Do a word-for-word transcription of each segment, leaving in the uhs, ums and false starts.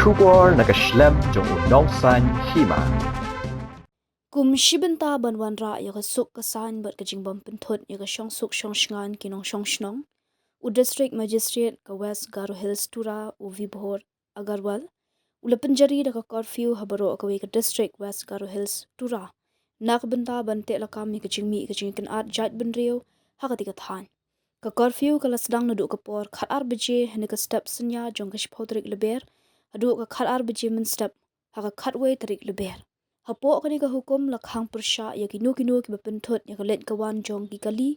Khubor na ka shlem jong u nongsan hima. Kum shi bynta ban wanrah ïa ka suk ka saiñ bad ka jingbym pynthut ïa ka shongsuk shongshngaiñ ki nongshong shnong, u District Magistrate ka West Garo Hills Tura, u Vibhor Agarwal, u la pynjari da ka curfew ha baroh kawei ka district West Garo Hills Tura na ka bynta ban teh lakam ïa ka jingmih ka jingkynad jaitbynriew ha katei ka thaiñ. Ka curfew ka la sdang naduh ka por khatar baje hynne ka step synñia jong ka shiphew tarik Lber haduh ka khatar baje mynstep ha ka khatwei tarik Lber. Hapoh kane ka hukum la khang pyrshah ïa kino kino kiba pynthut ïa ka leit ka wan jong ki kali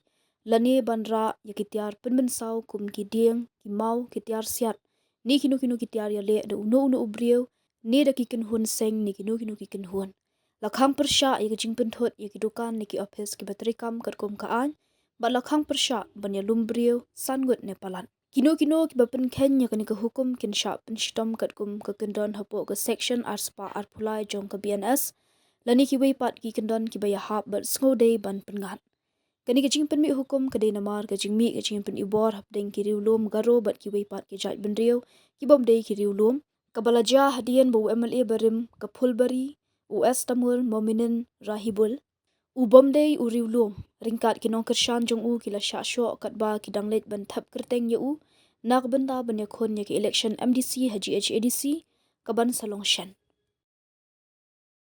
lane ban rah ïa ki tiar pynmynsaw kum ki dieng, ki maw, ki tiar siat ne kino kino ki tiar ïaleh da uno uno u briew ne da ki kynhun seng ne kino kino ki kynhun. La khang pyrshah ïa ka jingpynthut ïa ki dukan ne ki ophis kiba treikam katkum ka aiñ bad la khang pyrshah ban ïalum briew san ngut ne palat. Kino kino kiba pynkheiñ ïa kane ka hukum kin shah pynshitom katkum ka kyndon hapoh ka section arspah arphew lai jong ka B N S lane kiwei pat ki kyndon kiba ïahap bad sngewdei ban pynngat. Kane ka jingpynmih hukum ka dei namar ka jingmih ka jingpynibor hapdeng ki riewlum Garo bad kiwei pat ki jaitbynriew kibym dei ki riewlum, kaba la jia hadien ba u M L A barim ka Phulbari, u S Tamur Mominin Rahibul, u bym dei u riewlum, ryngkat ki nongkyrshan jong u ki la shah shoh katba ki dang leit ban thep kyrteng ïa u na ka bynta ban ïakhun ïa ka election M D C ha G H A D C kaban sa long shen.